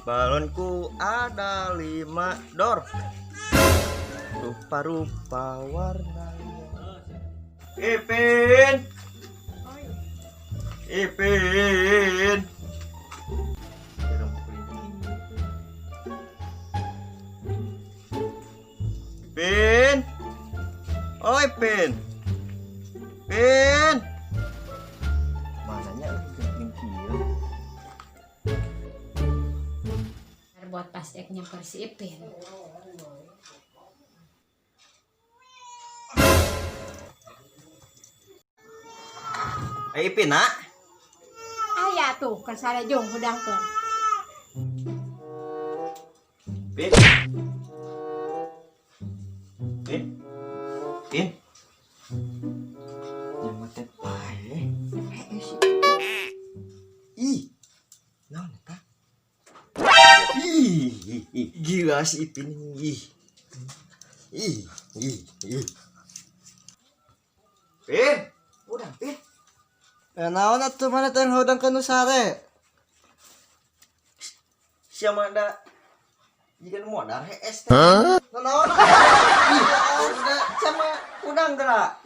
Balonku ada 5 dor. Rupa-rupa warnanya. Ipin. Ipin. Pin. Oi, Pin. Pin. Mananya geuning kieu. Buat pas ek nyamper si Ipin. Eh, Ipin, nak. Aya tuh, kan sare jung hudangkeun. Pin. Pin. Pin. Jangan mate pae. Ih. Naon eta? Ih, ih, gila si Ipin ih. Ih, ih, ih. Pin, udah Pin. Naon atuh mana teh hudang nu sare? Siapa ada jika modal hees teh. Naon? Ih, udah sama udang gerak.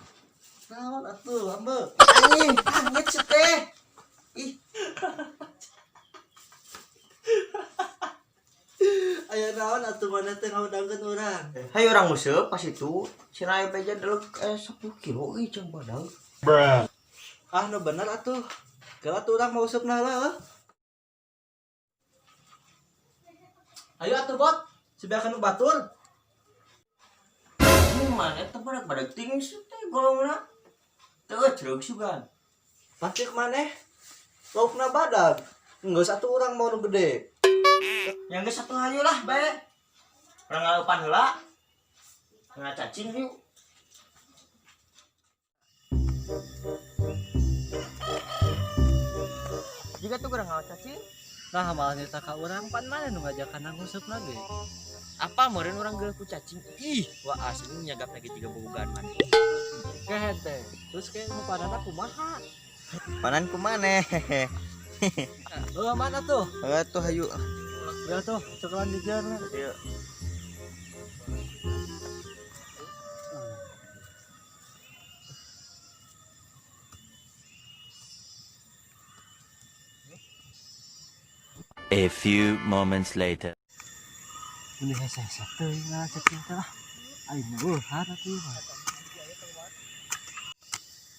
Naon atuh ambe? Anjing, angit sih teh. Ih, Aya naon atuh mana teh ngahudangkeun urang? Hayo urang nguseup pas itu si Rai beja delek 10 kilo euy cang badag. Ah nu bener atuh. Geura atuh urang mau usupna heula. Ayo atuh bot, sibeakeun nu batur. Nu mana teh badag badag ting sih teh golongna. Teu cereug sugan. Pasti maneh laukna badag. Geus atuh urang mau nu gede. Yang geus satu hayu lah bae. Urang ngaleupan heula. Ngacacing yuk. Jika tuh kurang ngacacing. Nah, malah nyerita ka urang pan mana nu ngajakan nguseup ge. Apa meureun urang geuleuh ku cacing? Ih, wah asli nyagap lagi tiga bobogan man. Kehed teh. Terus kayak nu panana kumaha? Panan kumaneh? Heuh, mana tuh? Heuh tuh hayu. Ya tuh, ceklan di jalan. Ayo. A few moments later. Ini hese-hese teuing lah cacing teh lah. Aing meueuhan atuh mah.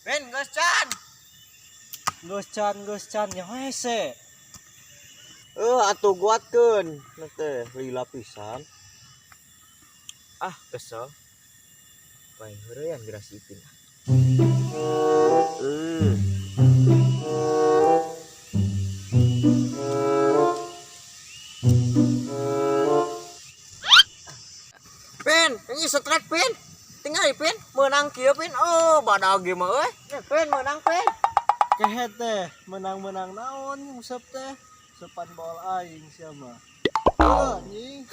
Ben, geus can. Geus can, geus can nya hese. Atuh guatkeun. Na teh lila pisan. Ah, kesel. Paling heureyan geura si Ipin. Pin, ini strike Pin. Tinggal Pin, menang kieu Pin. Oh, badag ge mah euy. Pin menang Pin. Kehed teh, menang-menang naon nguseup teh. Sepan bol aing sia mah. Heuh, anjing.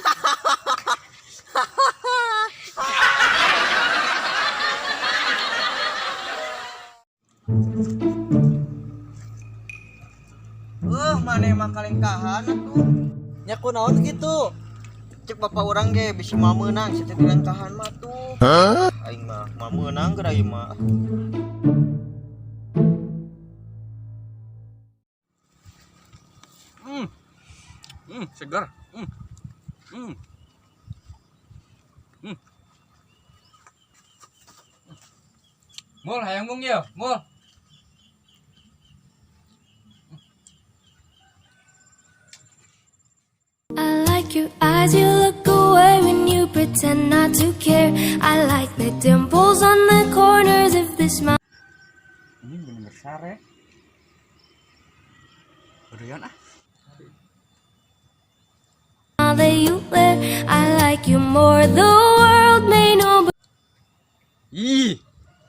Maneh mah kalengkahan atuh. Nya kunaon kitu? Cek bapak urang ge bisi moal meunang sia teh dilengkahan mah tuh. Aing mah moal meunang geura ieu mah. Segar. Mul, hayang mung ya, mul. I like your eyes, you look away when you pretend not to care. I like the dimples on the corners of the smile. Ini bener-bener sare. Berian ah. That you wear, I like you more. The world may know, but Ih.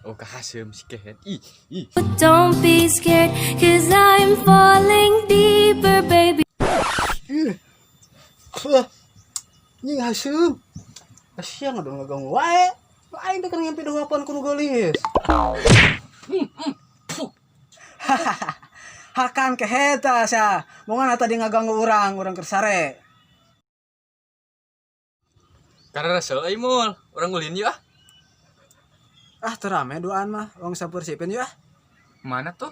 Oh, kahaseum si kehed. Ih, ih. don't be scared, 'cause I'm falling deeper, baby. Ih. Wah. Nying haseum. Asia ngadon ngaganggu wae. Aing teh keur ngempi dohapan ku nu geulis. Hakan kehed tah sia. Bongan tadi ngaganggu urang, urang keur sare. Karena resel euy mul. Urang ulin yuk ah. Ah, terame duaan mah. Wong sampur sipin yuk ah. Mana tuh?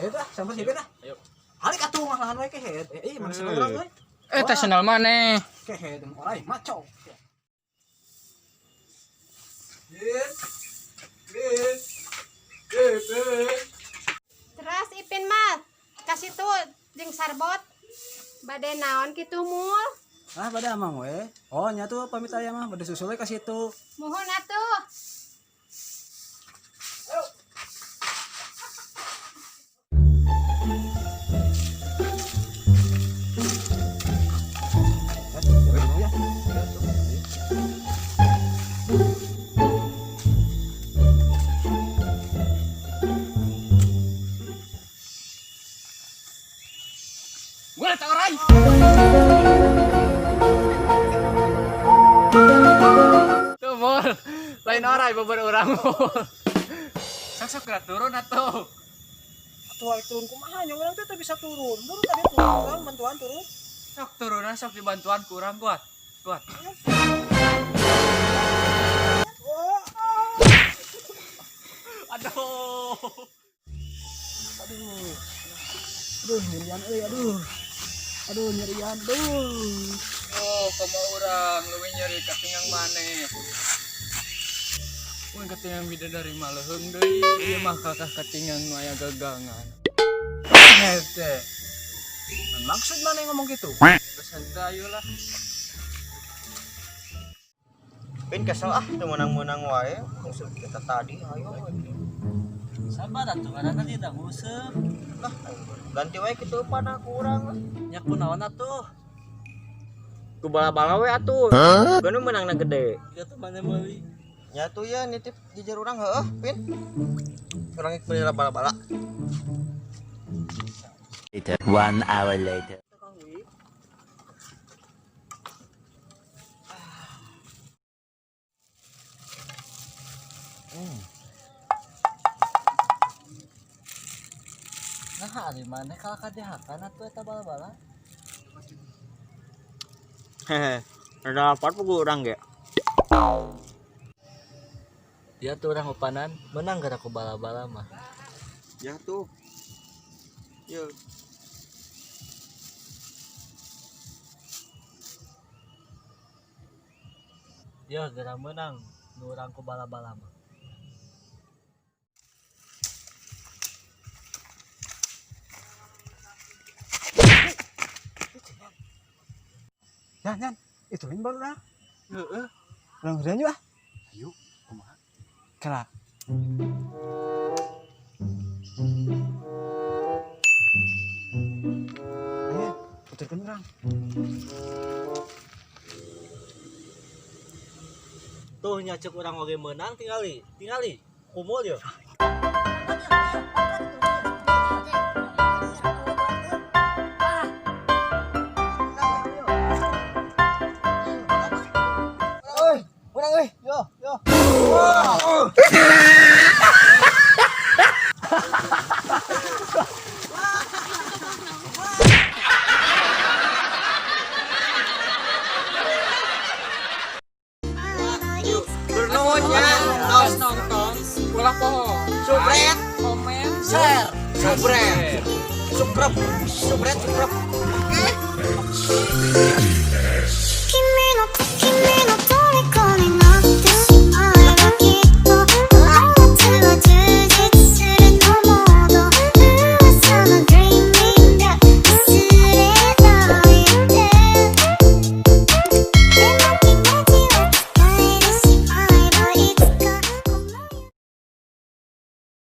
Ayo dah, sampur sipin ah. Ayo. Halik atuh mah lahan wae kehed. Eh, mana senang urang euy. Eh, tas sendal maneh. Kehed orai maco. Terus Ipin mah kasih tuh jeung sarbot. Bade naon kitu mul? Ah, pada amang we. Oh, nya tuh pamit aya mah bade susul we ka situ. Muhun atuh. Eh, jalan dulu ya. Gua tak orai. Tuh mul. Lain orai beber urang mul. Sok-sok gerak turun atuh. Atuh aing turun kumaha nya urang teh teu bisa turun. Turun tadi turun urang bantuan turun. Sok turunan sok dibantuan ku urang kuat. Kuat. Aduh. Aduh. Aduh, nyerian euy, aduh. Aduh, nyerian, aduh. Oh, komo urang leuwih nyeri katingang maneh. Mun katingang bidadari mah leuheung deui, ieu mah kakah katingang nu aya gagangan. Hete. Maksud mana yang ngomong gitu? Geus henteu ayo lah. Pin kesel ah teu menang-menang wae. Maksud kita tadi ayo. Sabar atuh ngaranna tidak nguseup. Lah ganti wae kitu pana ku urang lah. Nya kunaon atuh? Ku bala-bala we atuh. Ganu menangna gede. Ieu tuh mana meuli? Ya tuh ya nitip jejer urang heueuh, Pin. Urang ik beli bala-bala. Later. 1 hour later. Nah, ari maneh kalah ka dihakan atuh eta bala-bala. Hehe. Ada apa ku urang ge? Dia tuh orang upanan menang gara ku bala-bala mah. Ya tuh. Yo. Ya gara menang nu urang ku bala-bala mah. Yan, yan. Ituin baru dah. Heeh. Urang heureun yuk ah. Ayo, kumaha? Kala. Ayo, puterkeun urang. Tuh nya ceuk urang oge menang tingali. Tingali. Kumul yo. Oi, urang euy. Yo, yo. Bernuhun nya, Tos nonton, ulah poho. Subret, Komen, share, subret, subscribe, subret, subscribe. Oke.